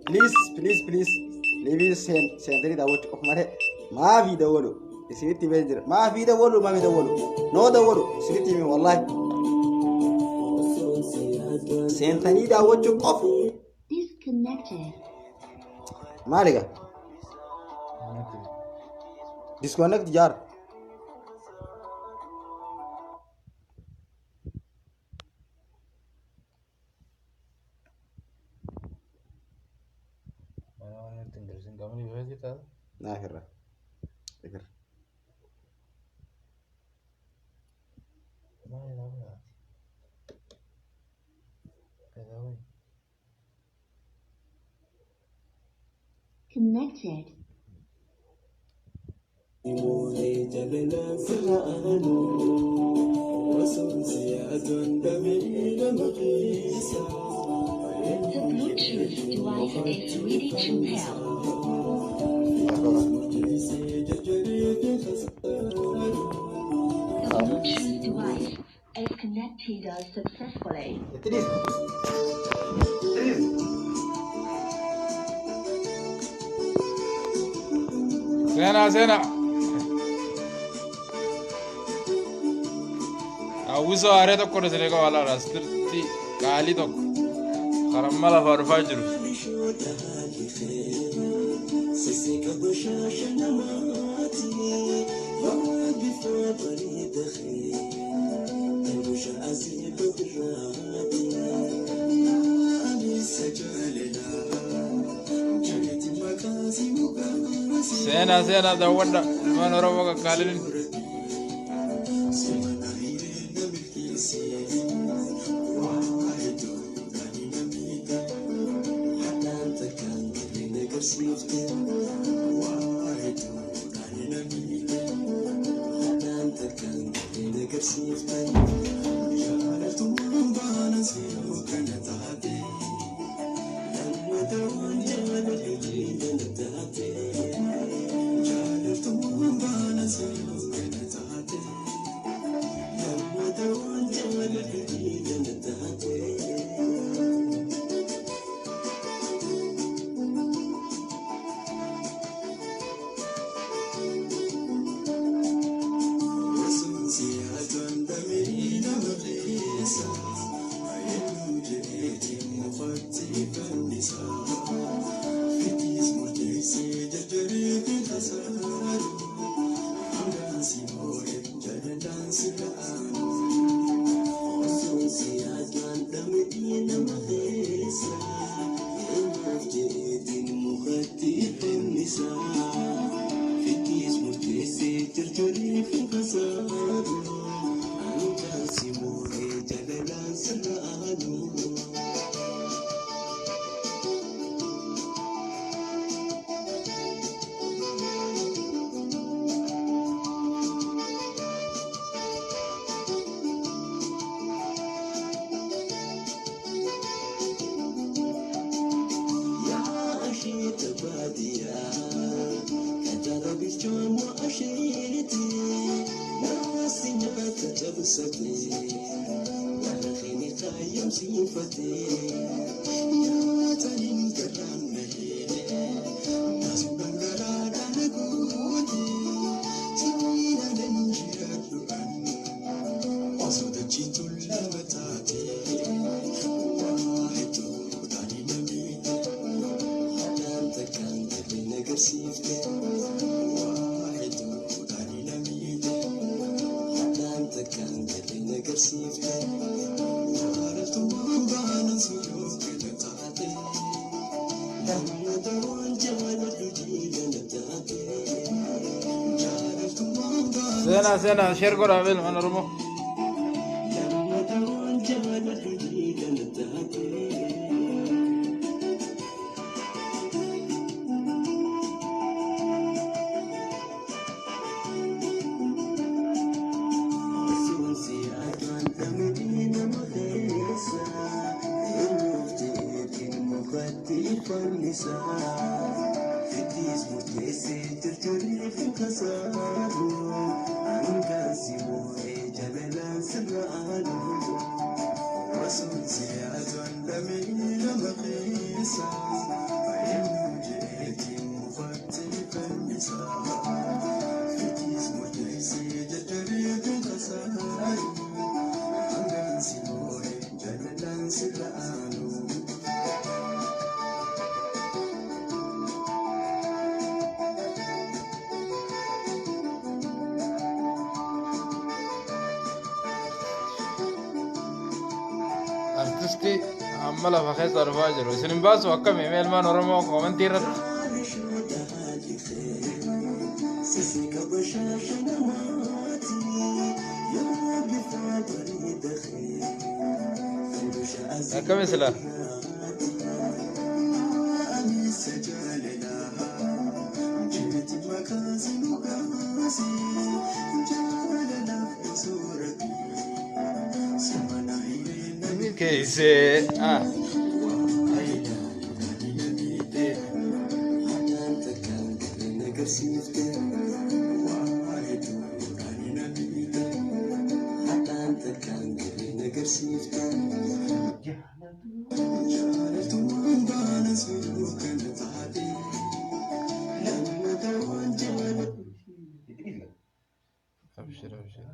Please please please liivii seentanii daawwachuu qofa malee maafii dawwalu isinitti himee jira. Maafii dawwalu maafii dawwalu noo dawwalu isinitti hime wallaahi. Seentanii daawwachuu qofa. Disconnected. Maali gaa? Disconnect jaar. Naaf irra. Ifirra. Connected. The Bluetooth device is ready to pair. The Bluetooth device is connected successfully. Itti dhiisi. Itti dhiisi. Seenaa seenaa. Hawwisoo haaree tokko isinii qaba laala asirratti qaalii tokko karamma lafaa dhufaa jiru. Seenaa seenaa daawwadha ilmaan Oromoo qaqqaaliin. Seenaa seenaa sheer godhaa ilmaan Oromoo. Sirriitti amma lafa keessa dhufaa jiru. Isin hin baasu akkami mee ilmaan Oromoo koomantii irratti. Akkami sila? Keessa ah. Abshir abshir.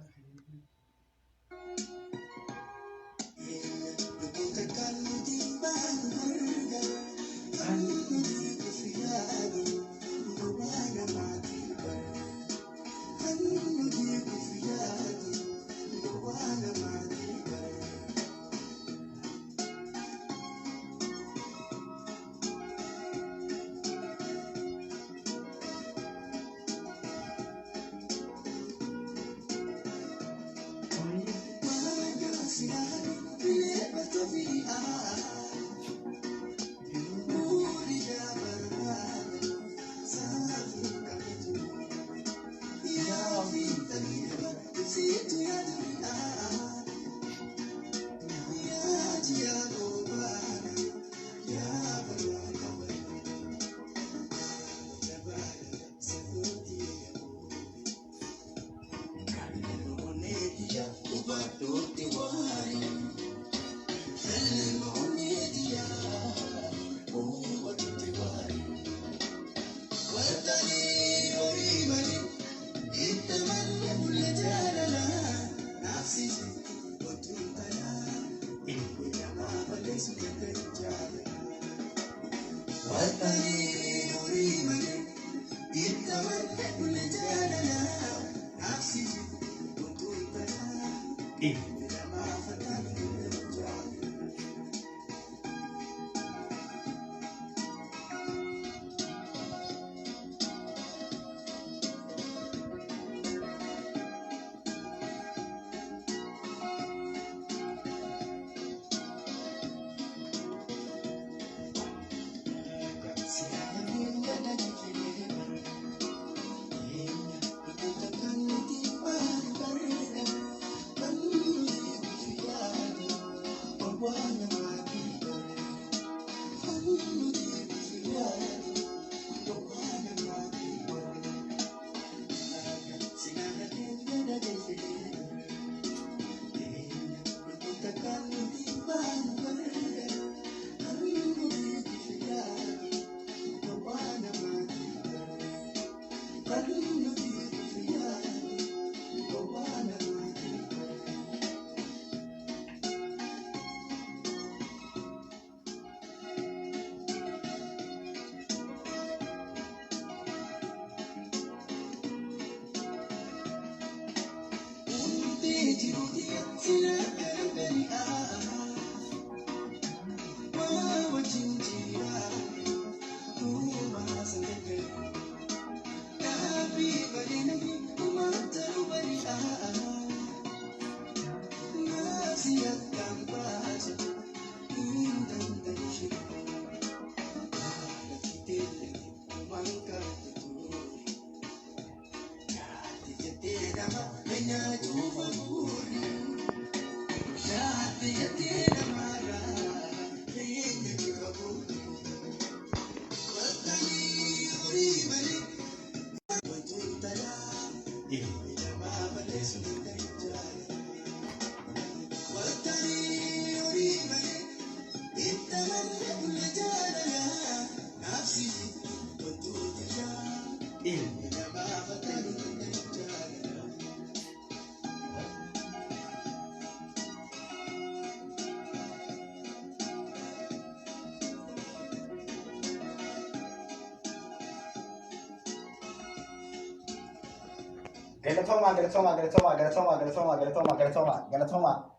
Galatoomaa, galatoomaa, galatoomaa, galatoomaa, galatoomaa, galatoomaa, galatoomaa, galatoomaa.